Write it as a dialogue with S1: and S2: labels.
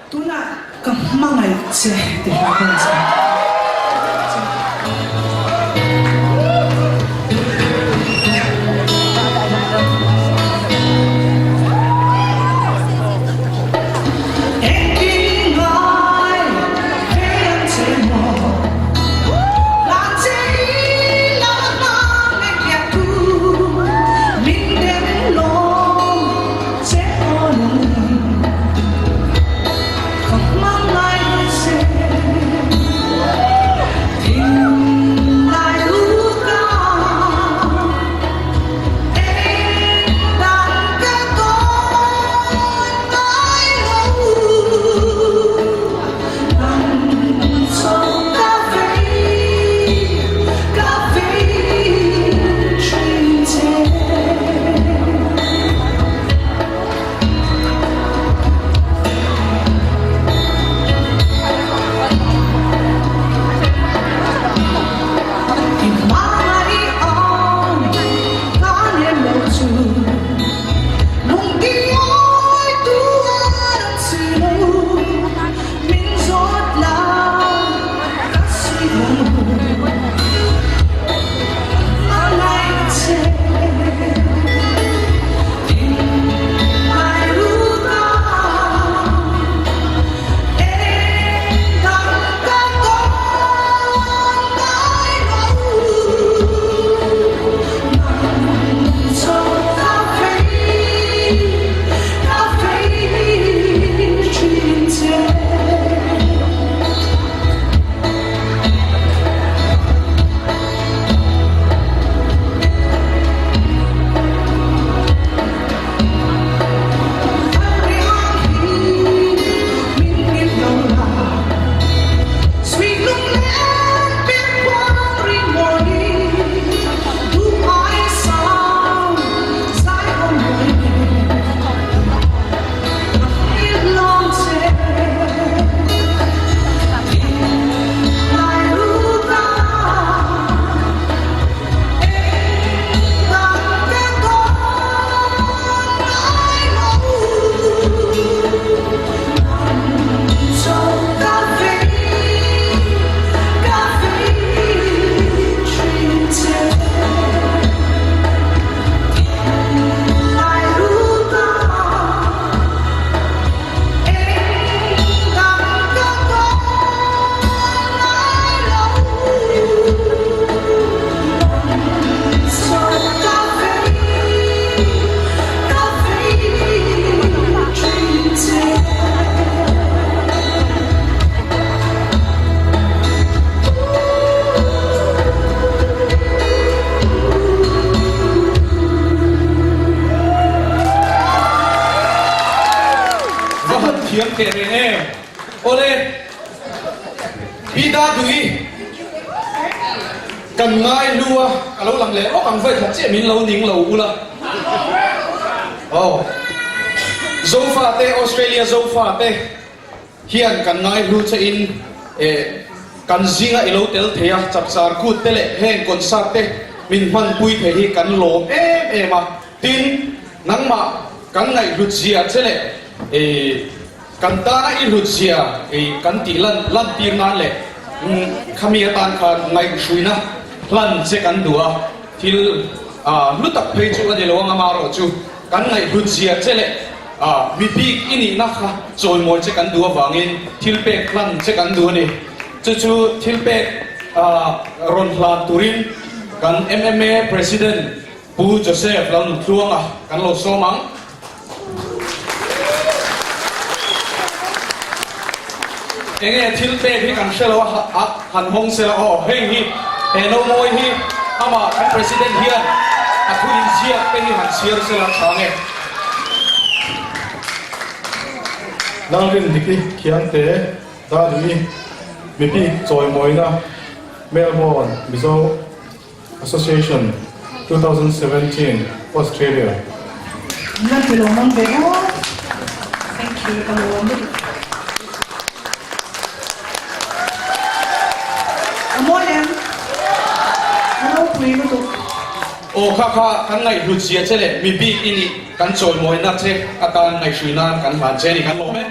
S1: Tunah ka hmangaih che ti hla ka rawn sawi. Engtin ngai vei ang che maw? Hlan che i lo hmang leh piah tu min dem lawm che aw lung ka hmang ngai che Thinlai luka eng dang ka tawn ngai lo nang cho ka vei ka vei thin che. I hmangaih ang ka nem lo chu lungti ngawi tu an awm si lo min zawt la ka sawi lo hmangaih che.
S2: Va han thiam teh reng e. Awle. Pi Dadui kan ngai hlu a, ka lo lang leh rawk ang vawi khat chiah min lo ning lo ula. Aw. Zofa te, Australia Zofa te hian kan ngai hlu che in eh kan zinga i lo tel thei a, chapchar kut te leh heng concert te min hmanpui thei hi kan lawm em em a. Tin, nangmah kan ngaihhlut zia che leh eh Kan tana i hlut zia i kan tih lan lantir nan leh khami atan khan ngaihhruina hlan che kan duh a, thil hlu tak phei chu a ni lo ang amarawh chu kan ngaihhlut zia che leh mi bik i nihna kha chawimawi che kan duh avangin thil pek hlan che kan duh a ni. Chu chu thil pek rawn hlan turin kan MMA President Pu Joseph Lalnutluanga kan lo sawm ang. Enge thil pek hi kan hre lo a, a han hawng se la aw, hei hi he no mawi hi amah kan President hian a thu inziak te hi han chhiar se la tha nge.
S3: Lalrindiki Khiangte Dadui mipi chawimawina Melbourne Mizo Association 2017 Australia.
S1: Nan ti lo mang ve aw. Thank you ka lawm lutuk. A mawi em? A ropui lutuk.
S2: Aw kha kha kan ngaihhlut zia che leh mi bik i nih kan chawimawina che atan ngaihhrui nan kan hlan che a ni kan lawm e.